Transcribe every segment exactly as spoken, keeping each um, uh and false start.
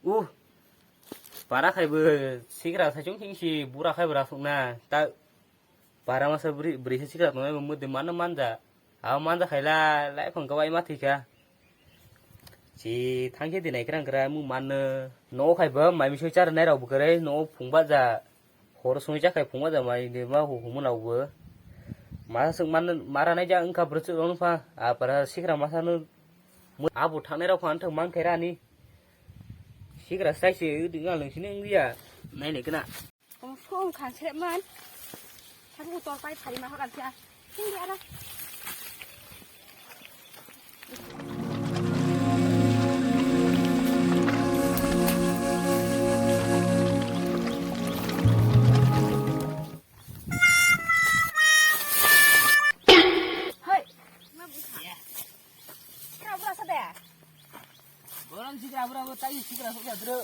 Uh, para khai bo sikra sai chung sing si bura khai bura sung na. Ta para masa bri, bri se sikra tongnai bo mudi mano manja. Abo manja khaila lai phang kabai ma thika. Si thangke dinai krang kra mu manno. No khai bo mai misoi char nai rok bo kre no phung ba ja. Hor songwi chakhai phungo da mai de ma hu humo nau bo. Masa swk man mara nai ja wngkha bwrwk swk rok nw pha. Apara sikra masa nw abo thangnai rok pha wngthok man khe rani. Sikra sai se wngya nang sini wngya. Nai nai kena. Tong song khan srep man. Thabu tor pai phari ma hok an kya. Hindi ara. Hoi. Kra bura sa de. Boran sikra bura bo tai sikra sok ya dro.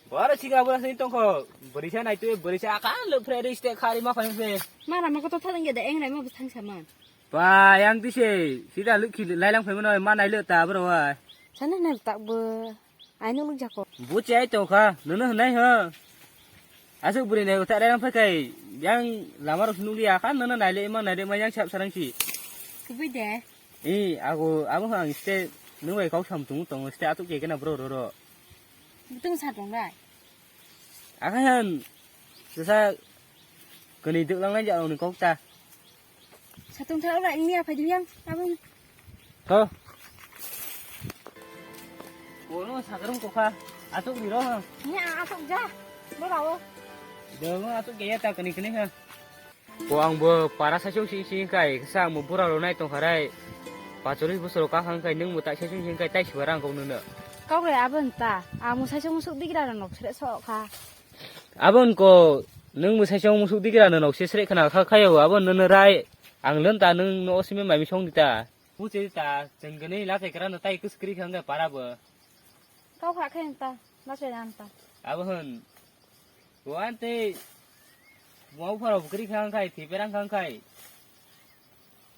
Bora sikra bura sini tongkho. Bwrisa nai tu bwrisa akan lo fre riste khari ma phai se. Mara ma ko to thang ge de eng rai ma bwthang sa man. Pa yang ti se sida lukhi lai lang phai mano ma nai lo ta bro wa. Sana nai tak bo. Ai nuk nuk jako. Bo che ai to kha nono hnai ha. Asuk bwrwi nai ta rang phai kai yang lama rok nuk li akha nono nai le ma nai le ma yang sap sarang si. Kubui de. I ago abo ang ste nung bai kok sam tung tong ste atuk ke na bro ro ro. Buteng sa tong rai. Akhan sesa kani duk lang lai ja ni kok ta. Sa tong thar ora ini apa dia yang apa ini? To. Kono sagarung kokha atuk ni ro ha. Ini atuk ja. Lo rawo. Dong atuk ke ya ta kani kani ha. Ko ang bo para saichung sing sing kai kisa ang bo bura rok nai tong kharai. Pacholis bosor kha hang kai nung bo tai saichung sing kai tai siba rang kok nung no. Kok re abon ta. Ang bo saichung musuk digira rok nok sre so kha. Abon ko nung bo saichung musuk digira no nok se sre khana kha khayo abon no no rai. Ang lon ta nung no osime mai misong dita. Muche ta chengkani la kai kra no tai kus kri khang kai para bo. Kau kha khe ta, ma se ran ta. Abo hwn. Bo ante bo pharo bukri khang khai, thi perang khang khai.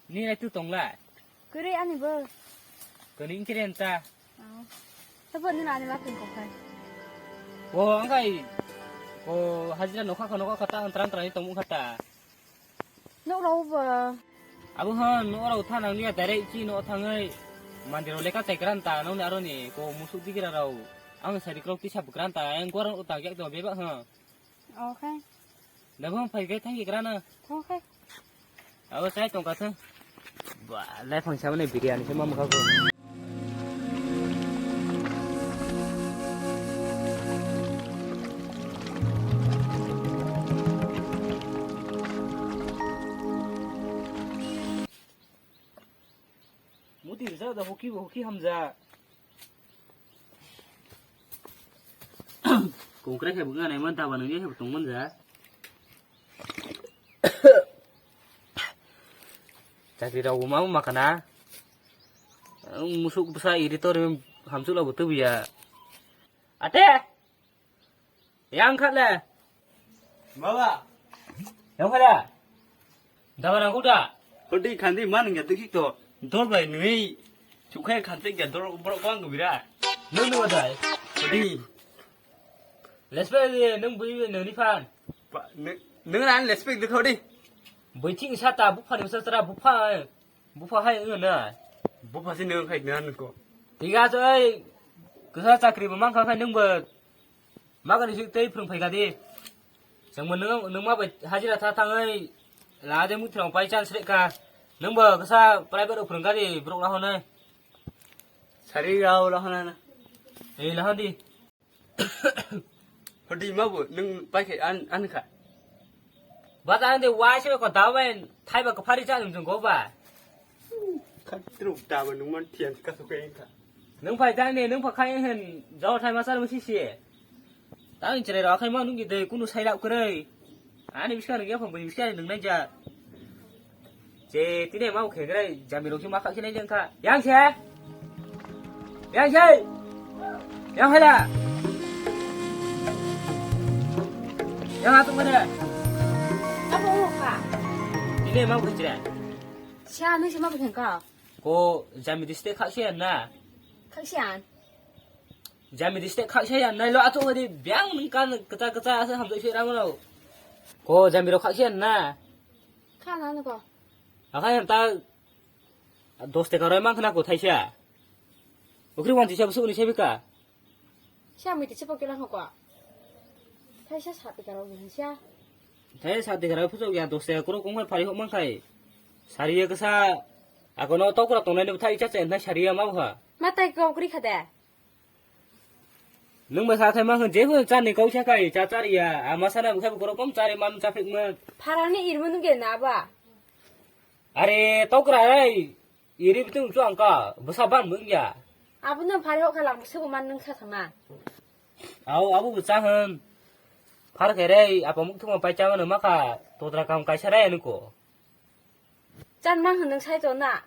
Ni nai tu tong la. Kuri ani bo. Kani kre anta. Oh. Tabo ni ani ma pin ko khai. Bo ang khai. Ko hajira nokha kha nokha kha ta antran tran tong kha ta. Nok rok bo. Abo hwn, nok rok tha nang liya, direct chi nok thangwi mandir rok lekha chai kran ta, nokni aro ni ko musuk digira rok. Ang sari krok tisa bwkran ta, ang gorang utak yak to bebak hwn. Okay. Nabo phai kai thang kran na. Okay. Abo chai tong ka thang. Ba, lai phang sa mane biryani se ma mukha ko. Muti rijak da hoki bo hoki hamjak. Kongkrai khe bo nganai man daba nungya khe bo tongman ja. Chakri rok bo ma ma kana. Musuk bwsa iri tori hamsuk la bo tubuya. Ate! Yang khat le. Baba. Yang khat le. Daba na kuda. Hodi khandi man nge dikhi to. Dol bai nui. Chukhai khante ge dol borok bang bira. Nung nung dai. Hodi. Lespe de nung bui nung ni fan. Nung ran lespe de hodi. Bui thing sa ta bupha ni sa tra bupha. Bupha hai wngna. Bupha si nung khai nan ko. Tiga choi. Kisa chakri bo mangkha khai nung bo. Magani sik tei phwrwng phaikha di. Chwngbo nwng, nwng ma bai hajira tha thangwi la de mui phwrwng pai chance rikha. Nwngbo kisa private rok phwrwng kha di borok lahonai. Sari rao lahona na. Ei lahon di. Hodi ma bo nwng pai khe an, an kha. Bata ang de wai se ko dawen thai ba ko phari cha nwng jong go ba. Khatruk daba nung man thian ka su keng ka. Nung phai tang ni, nung phai khai hen, jol thai masar musi si. Tang chire ro khai ma nung de kunu sai lak kre. Ani biskang ya phang biskang nung nai ja. Je tine mau khe gre, jami ro ma kha khe nai jang kha. Yang se. Yang se. Yang hala. Yang atung mana? Apa ka? Tine mau khe chire. Sia ni sama khe ka. Ko jami diste khak sian na. Khak sian. Jami di stek khaksa ya nai lo ato di biang nung kan kata kata asa hamjak se rang lo. Ko jami ro khaksa ya na. Kha na ko. Akai ta dos teka roi mang khna ko thaisa. Ukri wan tisa busu ni sebika. Sia mui tisa pokira ko. Thaisa sa teka roi ni sia. Thaisa sa teka roi puso ya dos teka kro kong phari hok mang khai. Sariya kasa akono tokra tongnai ni thai cha chen na sariya ma bha. Ma tai ko ukri kha de. Nung ba sa thai ma hwn je hwn chani kau sa kai cha chari ya. Ama sana bukha bukoro kom chari man cha phik ma. Pharani irmo nung ge na ba. Are tokra rai. Iri bitung chu angka bwsa ban mung ya. Abo nung phari hok khalang bwsa bo man nung sa thangna. Au abo bwsa hwn. Phar khe rei apa muk thuma pai cha mano makha tokra kam kaisa rai nuko. Chan mang hwn nung sai to na.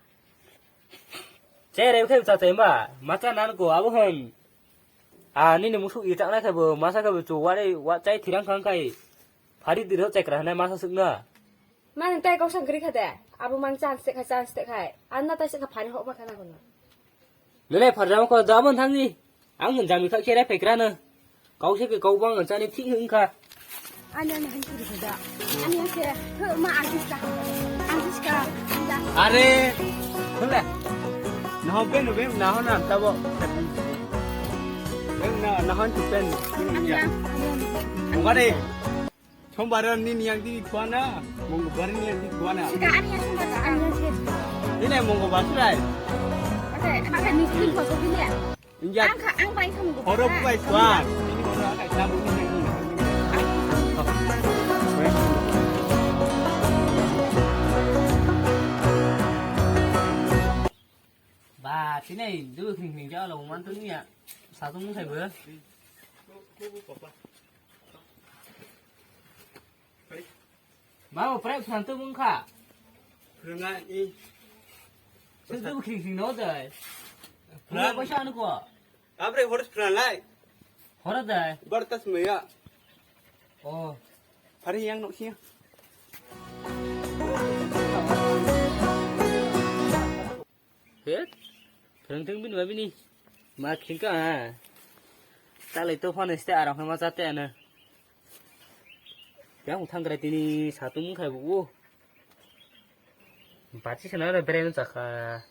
Chere khe cha chai ma, ma cha nan ko abo hwn. A nini musu i chaknai khe bo masa khe bo chu wari wa chai thirang khang kai. Phari diro chekra hwnai masa sukna. Ma nung tai kok sang kri kha de. Abo mang chan stek khai chan stek khai. Anna tai sek kha phari hok ma khana kono. Nene pharjama ko da mon thangni. Ang hwn jami kha khere phekrano. Kau se ke kau bang chani thik hwn kha. Ani ani hai kiri da. Ani ani se. He ma artist ka. Artist ka. Da. Are. Hole. Naho ben ben naho na tabo. Ben na naho tu ben. Ani ani. Ngare. Sombar ni yang di kuana, mongbar ni yang di kuana. Sika ani yang sombar ani yang sih. Ini mongbar surai. Oke, maka ni sih kosong ini ya. Injak. Ang ka ang paling sama gue. Horo bukai kuan. Ini horo akai sabu ni yang ini. Ba, tinai dulu kring kring jauh lah, uman tuh ni ya. Satu mung saya ber. Mau prai prantu mung kha. Prangai. Satu kring kring no dai. Pran. Pura paisa anu ko. Abre horis prangai. Hora dai. Bartas maya. Oh. Hari yang nok siya. He? Phrwng thung bini ma bini. Ma khingka ha. Talai to phone ste arang ma chate ana. Yang thang krai tini satung khai bu. Bachi sana na bere no chakha.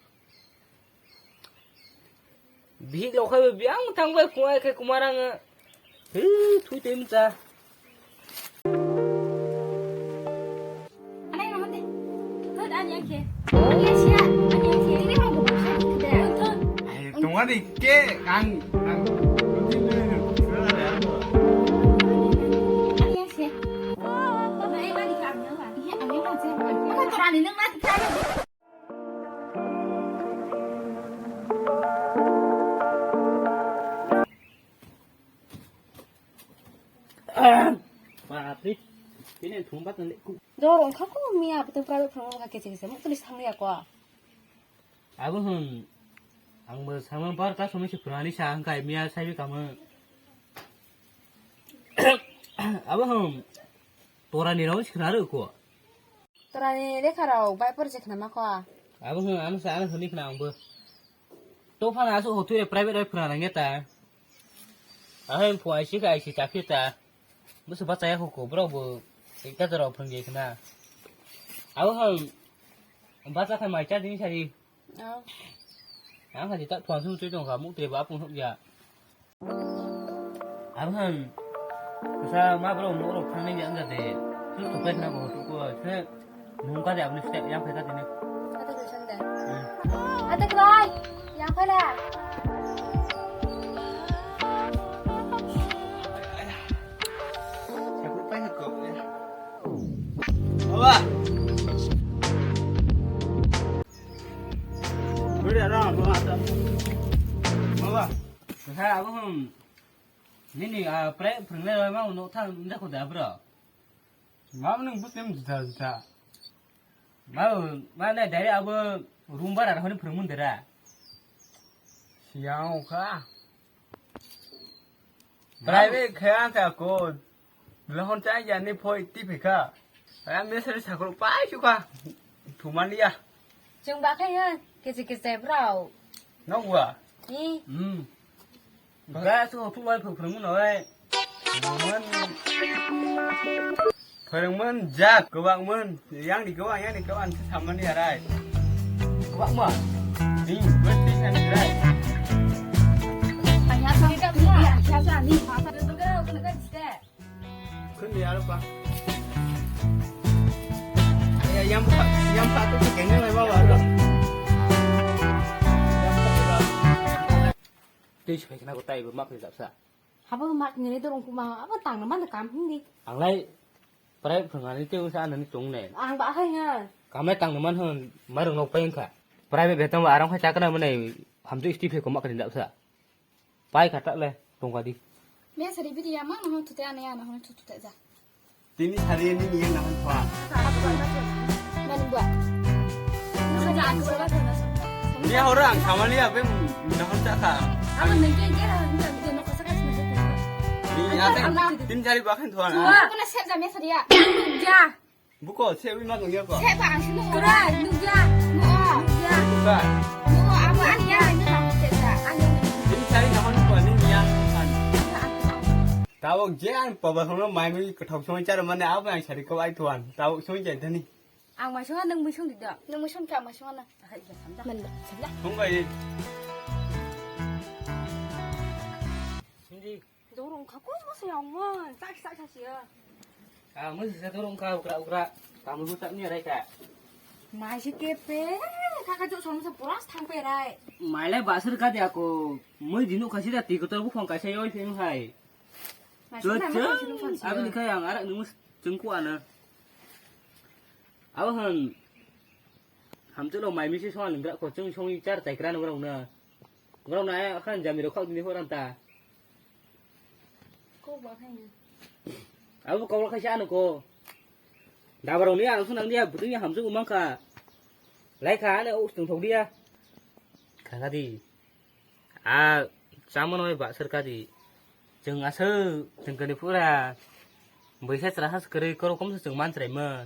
Bihik rok khai biang thang bai khungai khe kumarang. He, thui tei mcha. Anai no hande. Thut ani akhe. Ani asia, ani akhe. Ini mau buka satu de. Thut. Ai, tungani ke ang ang. Ani asia. Nai mani kam yang ba. Iya, ani asia. Maka terani nang mati kali. Bapre, tini thum bat nang ku. Dor ongkha ko miya, betul private phone ongkha kece kece, muk tulis thang ya ko. Abo hwn, ang bo samang par ka somoi se phunani sa hangkai miya sai kamo. Abo hwn, tora ni rawi se khna ro ko. Torani lekha rok bai por jekna ma kho. Abo hwn ano sa ano hwnwi khna ang bo. To phano aswk hotwi private bai phwrwng nang ya ta. Ahai phu aisi kha aisi chakhe ta. Bwswk bachaya kho ko borok bo ekta jora phwrwng jai khna. Abo hwn bacha khai mai cha dini sari. Oh. Ang kha jita thuang sung twi tong kha muk twi ba apung thok ya. Abhan, kisa ma bro mo rok thang nang yang de. Sus tu pek na ko tu ko se nung ka de abni step yang pek ka de ne. Ate ko sang de. Ate ko lai. Yang pala. Sa ku pai ko. Baba. Baba. Kisa abo hum. Nini a pre phrwngnai roi ma uno thang nda kho da bro. Ma nung butem juda juda. Ma ma na dai abo room bara honi phrwngmun dera. Siang kha. Private kha ta ko. Lohon cha ya ni phoi ti phi kha. Aya mesari sakro pai chu kha. Thumani ya. Chung ba khai ha. Kisi kisi bro. Nong wa. Ni. Hmm. Bwkha aswk hopuk bai phwrwngmano bai. Phwrwngmani jak kwbangmani, yang ni kwbang, yang ni kwbang se samani arai. Kwbangma. Ni, buat ti sani arai. Khwni aro pa. Ya, yang pa, yang pa tu kene mai ba ba. Tei se phaikhe na ko tai bo ma phai japsa. Habo mak ni dor ong kuma abo tang na man kam hindi. Ang lai prai phunga ni tei sa ani tung ne. Ang ba hai nga. Kamai tang na man hon marung nok pai kha. Prai be betong ba arang khai chakna mane hamju isti phe ko mak ni japsa. Pai kha ta le tong ka di. Me sari bidi ya ma no hon tute ane ya no hon tute ja. Tini sari ni yang nahan thwa. Mani buat. Ni horo ang samali abe nahan chakha. Abo nengke ke ra nengke ke no kosa ka sini. Ni ate tin sari bakhan thwa. Aku na set jam ya sari ya. Ja. Buko se wi ma nungya ko. Set ba ang sini. Kura nungja. Nungja. Buka. Nunggu aku ani ya ini kamu set ja. Ani. Tin sari nahan thwa ni yang kan. Tabok je ang pabasongno mai mui kwthok songwi charo mane abo ang sari kwbai thuan. Tabok songwi chai thani. Ang mai songa nwng mui songdi do. Nwng mui songkha ang mai songa na. Ahai, ya, samda. Samda. Songbai. Sindi. Dorong kha ko mo se ang mo. Chak chak chak sia. Ah, mo se dorong kha ukra ukra. Kamu bu tak ni rai ka. Mai se kepe. Kaka jo song sa puras thang pe rai. Mai lai basir ka dia ko. Mui dinu khasi da ti kotor bu khong kaisa yoi pheng hai. Chut, chut. Aboni khai ang arak nungmo chwng kuana. Abo hwn hamchwlo mai misi song nungkra ko chwng song char chai kra nungkra na. Nungkra na khan jami rok khak dini horan ta. Ko ba khai na. Abo kok khai sa ano ko. Dabaroni ano sunang dia butung ya hamchwng mangkha. Lai kha ano ustung thok dia. Khangadi. A chamano bai ba sir kadi. Chwng aswk chwng kani pura bwisa chwra has kwrwi koro komsa chwng man chwraima.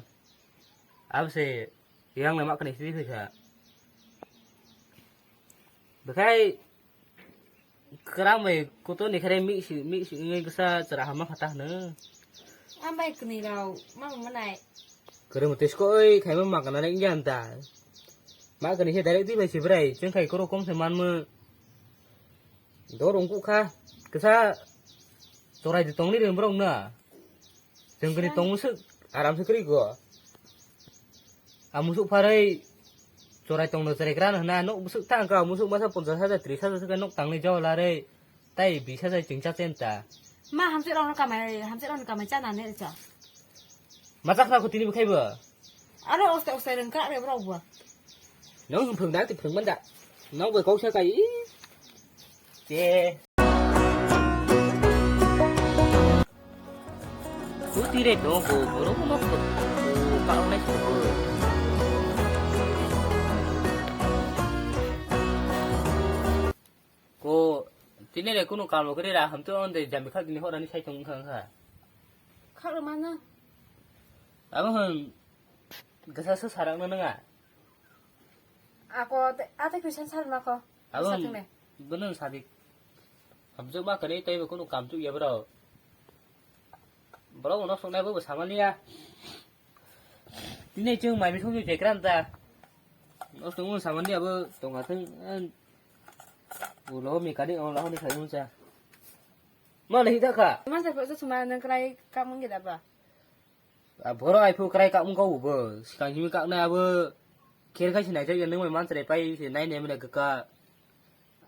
Abose yang le ma khani sidi phaikha. Bwkhai kwrang bai kuto ni khere mih si mih si wngwi kisa chwra hama khata hwno. Ambai kwnwi rok ma manai. Kwrwng twi skoi khaima ma kana le wngya hwn ta. Ma kani se direct twi bai se bwrai, chwng khai koro kom se manmo. Dor ungkuk kha, kisa chorai de tongni re borok na. Chwng kani tong musuk, aram se kwrwi go. A musuk pharai chorai tong no chorai kra hwna, nok musuk ta wngkha, musuk masa ponchas hajar, tris hajar se nok tangni jawala re. Tai bis hajar chwng cha chen ta. Ma hamsik rok no kamai, hamsik rok no kamai chana ne cha. Ma chakha ko tini bwkhai bo. Aro oste oste rwng kha re bro bo. Nong hwn phwng da ti phwng man da. Nong bai kok sa kai. Te. Kuti re do bo boro no ko. Ka nai ko. Ko tini re kunu kalo kri ra ham to onde jami khak ni horani sai tong kha kha. Khak ro mana. Abo hwn gasa sa sarak no nanga. Ako te ate kuisan sar ma ko. Abo bono sadik. Hamjo ma kani tai bo kunu kam tu ya bro. Bro no sok nai bo samani ya. Tini chwng mai mithung ni tekran ta. Nosto mo samani abo tonga thung. Ulo mi kani ong la honi khai uncha. Ma nahi ta kha. Ma sa ko suma nang krai ka mung ge da ba. A boro ai phu krai ka mung ko bo. Sikang jimi ka na abo. Kher khai sinai ja nang mai man chrai pai sinai ne mene ka.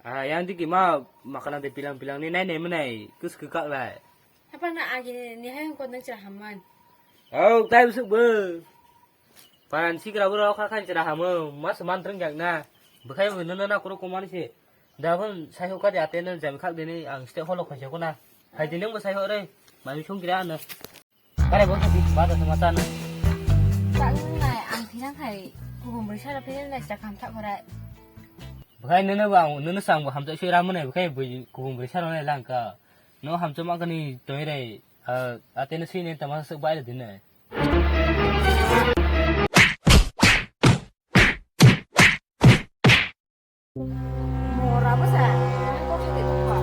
Ah, yang digi ma makana de pilang pilang ni nai nai menai kus ke kak lai. Apa na agi ni hai hong ko nang cha haman. Oh, tai busuk bo. Paran sikra bo rok kha khan chra hamo, mas man reng jak na. Bukhai bo nana na kuro komani se. Da bon sai ho ka de ate na jam khak de ni ang ste holo kho se ko na. Hai de nang bo sai ho re. Mami chung kira na. Kare bo khabi ba da sama ta na. Chak nai ang thina khai kubun bwrwi sara philin nai chak ham thak khorai. Bwkhai nono bo ang nono chang bo hamjak sui ram nai bwkhai bui kubun bwrwi sara nai lang ka. No hamjak ma kani toi rai, ah, ate no sui nai tama suk bai din nai. Mora bwsa, kok sa de tongkha.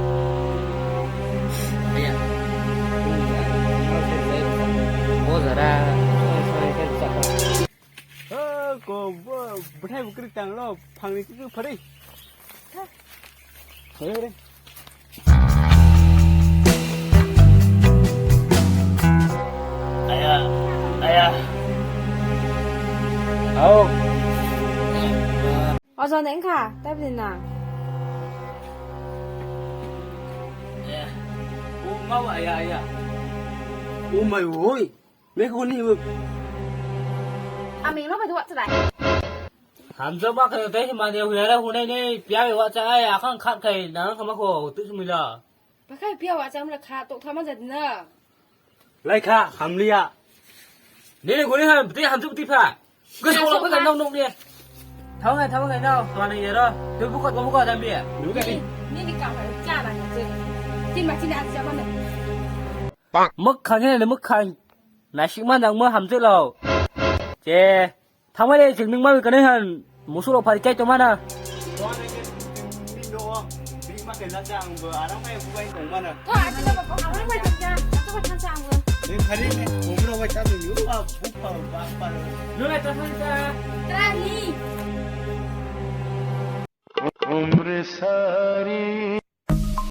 Krik tang lo, phangni krik phari. Phari, phari. Aya, aya. Au. Ojo ne wngkha, tabini nang. Aya. O ma wa, aya, aya. O mai oi. Mekoni bo. Ami ma bai duwa chadai. Hamjak ma khe tei mani huyara hunai nei piya bai wacha ai akhang khat khai nang khama kho tu sumila. Bakhai piya wacha amla kha tok thama jadina. Lai kha hamliya. Nini guni ham tei hamjak ti pha. Gas ko ko nong nong ni. Thang hai thang hai nau to ni yero. Tu buka ko buka dam biya. Nini kam hai cha na ni. Tin ma tin a cha ma na. Muk khang he muk khang. Naisingma nangma hamjwk lo. Je, thangmani chwng nwng mami kanwi han, musuk rok phari chai tongmana. Nwng hai ta thani ta. Trani.